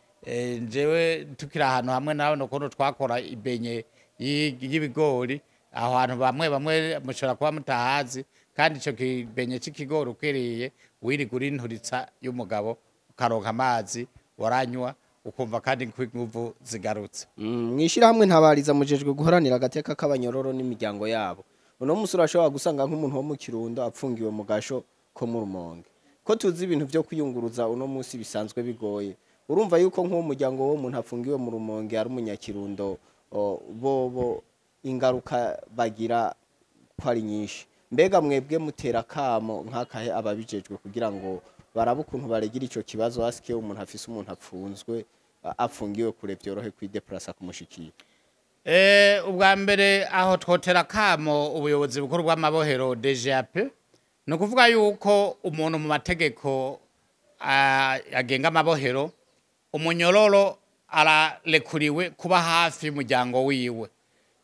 Speaker 1: Njewe tukiri ahantu hamwe nawe nukuntu twakora ibenye y'ibigori, aho hantu bamwe bamwe mushobora kuba mutahazi. Kandi ico kibenye c'ikigori ukiriye wirigura inturitsa y'umugabo, ukaronka amazi waranywa, ukumva kandi ko inguvu zigarutse.
Speaker 2: Mwishirahamwe Ntabariza mujejwe guharanira agateka k'abanyororo n'imiryango yabo. Uno musi urashobora gusanga nk'umuntu wo mu Kirundo apfungiwe mu gasho ko mu Rumonge. Ko tuzi ibintu vyo kwiyunguruza uno musi bisanzwe bigoye, urumva yuko nk'uwo muryango wo umuntu afungiwe mu Rumonge ari umunyakirundo, bobo ingaruka bagira ko ari nyinshi. Mbega mwebwe mutera kamo nk'akahe ababijejwe kugira ngo barabe ukuntu baregira ico kibazo, asike umuntu afise umuntu apfunzwe afungiwe kure vyorohe kwideplasa kumushikira?
Speaker 1: Ubwa mbere aho twotera kamo ubuyobozi bukuru bw'amabohero DGAP, ni ukuvuga yuko umuntu mu mategeko agenga amabohero, umunyororo ararekuriwe kuba hafi y'umuryango wiwe.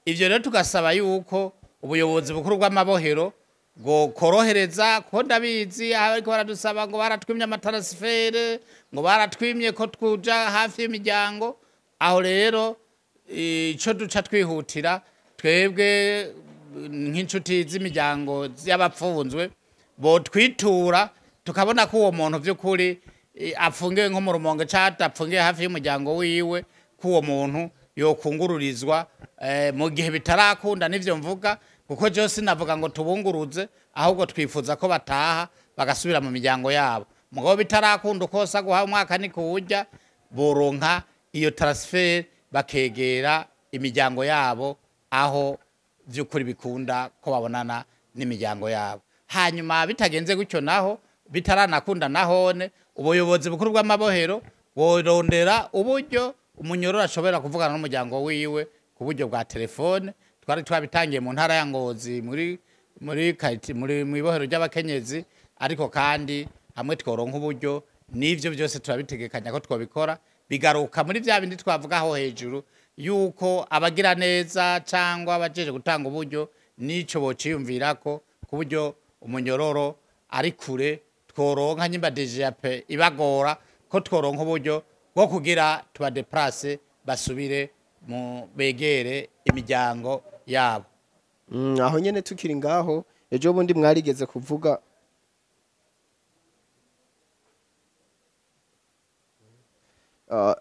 Speaker 1: Ivyo rero tugasaba yuko ubuyobozi bukuru bw'amabohero bwokorohereza, kuko ndabizi ariko baradusaba ngo baratwimye amatransfert, ngo baratwimye ko tuja hafi y'imiryango. Aho rero ico duca twihutira twebwe nk'inshuti z'imiryango y'abapfunzwe, botwitura tukabona ko uwo muntu vy'ukuri afungiwe nko mu Rumonge canke apfungiwe hafi y'umuryango wiwe, ko uwo muntu yokungururizwa, mu gihe bitarakunda. Nivyo mvuga, kuko jewe sinavuga ngo tubunguruze, ahubwo twifuza ko bataha bagasubira mu miryango yabo. Mugabo bitarakunda, ukosa guha umwaka ni kuwurya, boronka iyo transfert bakegera imiryango yabo aho vy'ukuri bikunda ko babonana n'imiryango yabo. Hanyuma bitagenze gutyo naho, bitaranakunda nahone, ubuyobozi bukuru bw'amabohero borondera uburyo umunyororo ashobora kuvugana n'umuryango wiwe ku buryo bwa telefone. Twari twabitangiye mu ntara ya Ngozi muri kati muri mwibohero ry'abakenyezi, ariko kandi hamwe tworonka uburyo n'ivyo byose turabitegekanya ko twobikora. Bigaruka muri vya bindi twavuga aho hejuru yuko abagira neza cyangwa abajeje gutanga uburyo nico bociyumvirako ku buryo umunyororo ari kure tworonka, nyimba DGAP ibagora, ko tworonka uburyo bwo kugira tubadeplace basubire mu begere imiryango yabo.
Speaker 2: Aho nyene tukiri ngaho, ejo bundi mwarigeze kuvuga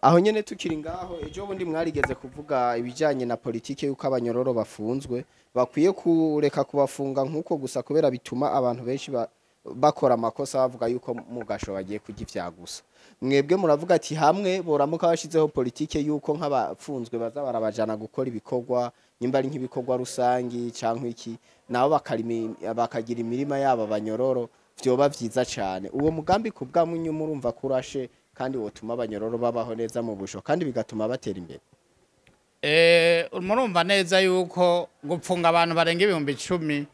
Speaker 2: aho nyene tukiri ngaho, ejo bundi mwarigeze kuvuga ibijanye na politike yuko abanyororo bafunzwe bakwiye kureka kubafunga nkuko gusa, kubera bituma abantu benshi bakora amakosa, bavuga yuko mu gasho bagiye kurya ivya gusa. Mwebwe muravuga ati hamwe boramuka bashizeho politike yuko nk'abafunzwe baza barabajana gukora ibikorwa, nyimba ari nk'ibikorwa rusangi canke iki, nabo bakagira imirima yabo abanyororo, vyoba vyiza cane. Uwo mugambi ku bwa munyu murumva kurashe kandi wotuma abanyororo babaho neza mu busho kandi bigatuma batera imbere?
Speaker 1: Murumva neza yuko gupfunga abantu barenga 10,000,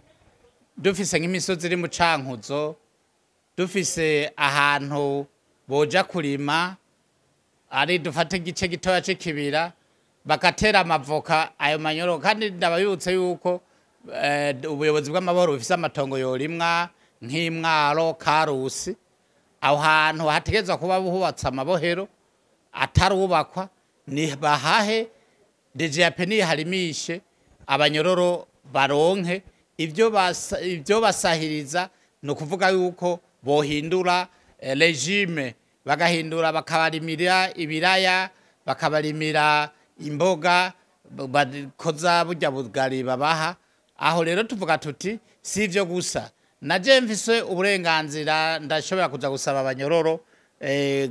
Speaker 1: dufise nk'imisozi iri mu Cankuzo, dufise ahantu boja kurima, ari dufate igice gitoya c'ikibira bagatera amavoka ayo manyoro. Kandi ndababibutse yuko ubuyobozi bw'amahoro bufise amatongo yorimwa nk'Imwaro, Karusi. Aho hantu hategerezwa kuba hubatse amabohero atarubakwa, ni bahahe DGAP niharimishe abanyororo baronke ibyo basahiriza. Ni ukuvuga yuko bohindura régime, bagahindura bakabarimira ibiraya, bakabarimira imboga, bakoza burya bugari babaha. Aho rero tuvuga tuti si ivyo gusa, naje mfise uburenganzira, ndashobora kuza gusaba abanyororo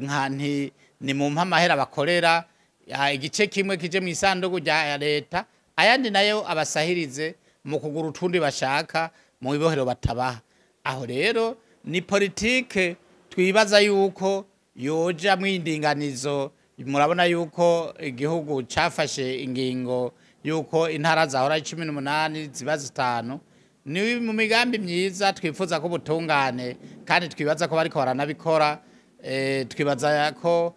Speaker 1: nka nti ni mu amahera bakorera ya, igice kimwe kije mu isanduku rya leta, ayandi nayo abasahirize mu kugura utundi bashaka mu ibohero batabaha. Aho rero ni politike twibaza yuko yoja mwindinganizo. Murabona yuko igihugu cafashe ingingo yuko intara zahora 18 ziba 5. Ni mu migambi myiza twifuza ko ubutungane, kandi twibaza ko bariko baranabikora. Twibaza ko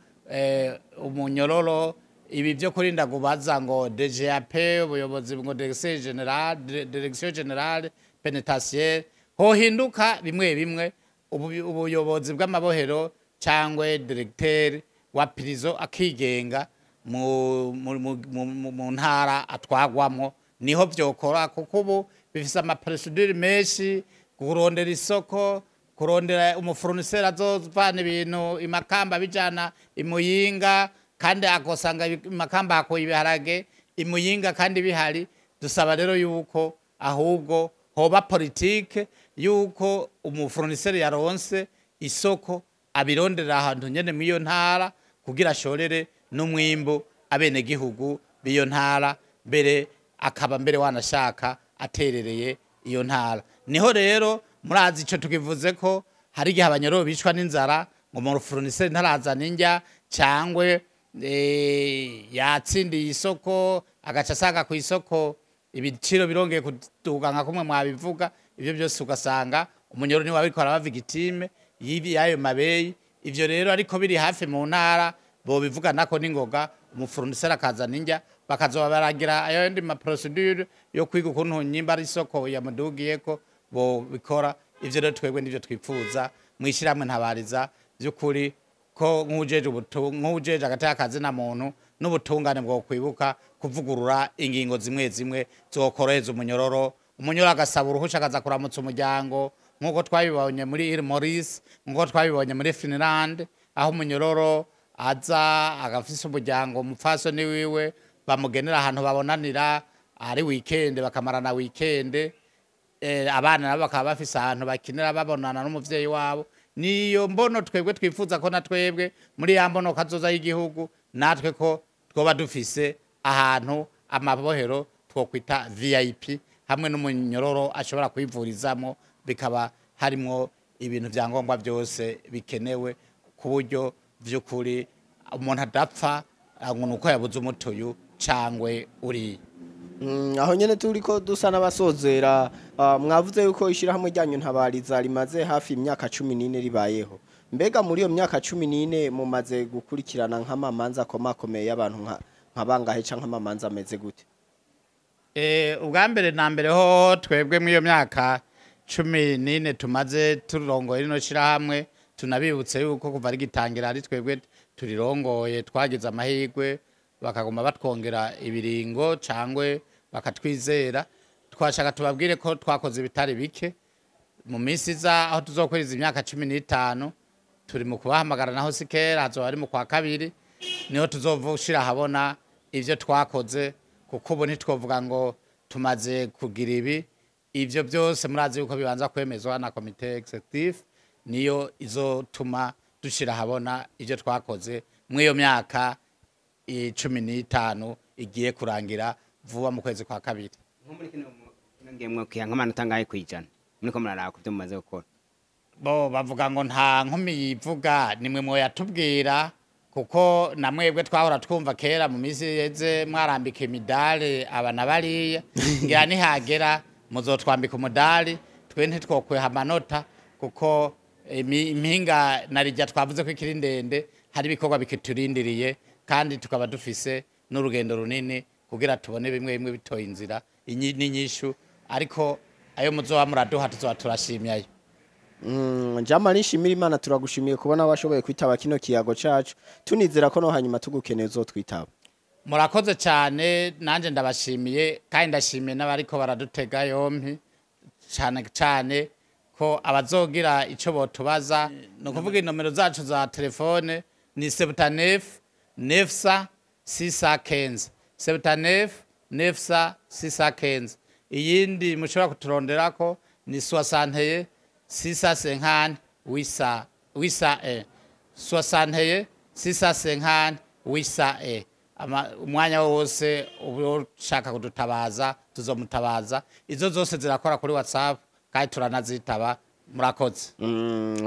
Speaker 1: umunyororo ibi byo kurinda kubaza ngo DGAP, ubuyobozi ngo direction générale, direction générale pénitentiaire, hohinduka bimwe bimwe, ubuyobozi bw'amabohero cyangwa directeur wa prison akigenga mu ntara atwagwamwo, niho vyokora, kuko ubu bifise ama procédures menshi: kurondera isoko, kurondera umu fournisseur azovana ibintu imakamba bijana imuyinga, kandi akosanga imakamba hakuye ibiharage, imuyinga kandi bihari. Dusaba rero yuko ahubwo hoba politike yuko umu fournisseur yaronse isoko abirondera ahantu nyene mw'iyo ntara, kugira ashorere n'umwimbu abenegihugu b'iyo ntara, mbere akaba mbere wanashaka aterereye iyo ntara. Niho rero murazi ico tukivuze ko hari igihe abanyororo bicwa n'inzara ngo mu fournisseur ntarazana indya, cyangwe yatsindiye isoko agaca asanga ku isoko ibiciro birongeye kuduga nka kumwe mwabivuga. Ibyo byose ugasanga umunyoro niwe abikora, aba victime y'ibi y'ayo mabeyi. Ivyo rero ariko biri hafi mu ntara, bobivuga nako n'ingoga, umu fournisseur akazana indya, bakazoba baragira ayo yandi ma procédures yo kwiga ukuntu nyimba ari isoko yamudugiyeko bobikora. Ivyo rero twebwe nivyo twipfuza mwishyiramwe Ntabariza by'ukuri, ko nk'ujeje agateka kazina muntu n'ubutungane bwo kwibuka kuvugurura ingingo zimwe zimwe zokoroheza umunyororo. Umunyororo agasaba uruhusha akaza kuramutsa umuryango, nk'uko twabibonye muri Île Maurice, nk'uko twabibonye muri Finland, aho umunyororo aza agafise umuryango, umupfasoni wiwe bamugenera ahantu babonanira ari weekend, bakamarana weekend, abana nabo bakaba bafise ahantu bakinira babonana n'umuvyeyi wabo. Niyo mbono twebwe twifuza ko na twebwe muri ya mbono kazoza y'igihugu, natwe ko twoba dufise ahantu amabohero twokwita VIP, hamwe n'umunyororo ashobora kwivurizamo, bikaba harimwo ibintu vya ngombwa byose bikenewe, ku buryo vy'ukuri umuntu adapfa ngo nuko yabuze umutuyu cangwe uriya.
Speaker 2: Aho nyene turiko dusa n'abasozera, mwavuze yuko ishirahamwe ryanyu Ntabariza rimaze hafi imyaka 14 ribayeho. Mbega muri iyo myaka 14 mumaze gukurikirana nk'amamanza akomakomeye y'abantu nka bangahe, canke amamanza ameze gute?
Speaker 1: Ubwa mbere na mbere ho, twebwe muri iyo myaka 14 tumaze turongoye rino shirahamwe, tunabibutse yuko kuva rigitangira ari twebwe turirongoye, twagize amahirwe bakaguma batwongera ibiringo cangwe bakatwizera. Twashaka tubabwire ko twakoze ibitari bike. Mu minsi iza aho tuzokwiriza imyaka 15, turi mu kubahamagara, naho si kera, hazoba ari mu kwa kabiri, niho tuzovushira habona ivyo twakoze, kuko ubu ntitwovuga ngo tumaze kugira ibi. Ivyo byose murazi yuko bibanza kwemezwa na comité exécutif, niyo izotuma dushira habona ivyo twakoze muri iyo myaka 15 igiye kurangira vuba mu kwezi kwa kabiri.
Speaker 3: Nko muri kino gihe mwokiha nk'amanota angahe kwijana muriko muraraba ku byo mumaze gukora?
Speaker 1: Bo bavuga ngo nta nkumi yivuga, nimwe mwoyatubwira, kuko na mwebwe twahora twumva kera mu minsi yeze mwarambika imidali aba na bariya. Ngira nihagera muzotwambika umudali, twe ntitwokweha amanota, kuko impinga narijya twavuze ko ikiri ndende, hari ibikorwa bikiturindiriye, kandi tukaba dufise n'urugendo runini kugira tubone bimwe bimwe bitoye inzira n'inyishu. Ariko ayo muzoba muraduha tuzoba turashimyayo.
Speaker 2: Jean Marie Nshimirimana, turagushimiye kubona washoboye kwitaba kino kiyago cacu, tunizera ko no hanyuma tugukeneye uzotwitaba.
Speaker 1: Murakoze cyane, nanjye ndabashimiye, kandi ndashimiye n'abariko baradutega yompi, cyane cyane ko abazogira icyo botubaza, ni ukuvuga inomero zacu za telefone ni 79 900 615, 79 900 615. Iyindi mushobora kuturonderako ni 61 650 800 801, 61 650 801. Umwanya wose uba ushaka kudutabaza tuzomutabaza. Izo zose zirakora kuri WhatsApp kandi turanazitaba. Murakoze.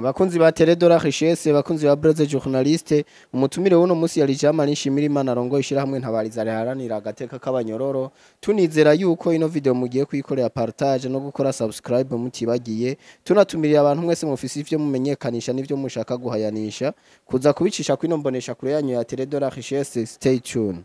Speaker 2: Bakunzi ba Télé de la Richesse, bakunzi ba Blaise Journaliste, umutumire w'uno munsi yari Jean Marie Nshimirimana, arongoye ishirahamwe Ntabariza riharanira agateka k'abanyororo. Tunizera yuko ino video mugiye kuyikorera partage no gukora subscribe mutibagiye. Tunatumiriye abantu mwese mufise ivyo mumenyekanisha n'ivyo mushaka guhayanisha kuza kubicisha kwino mbonesha kure yanyu ya Télé de la Richesse. Stay tuned.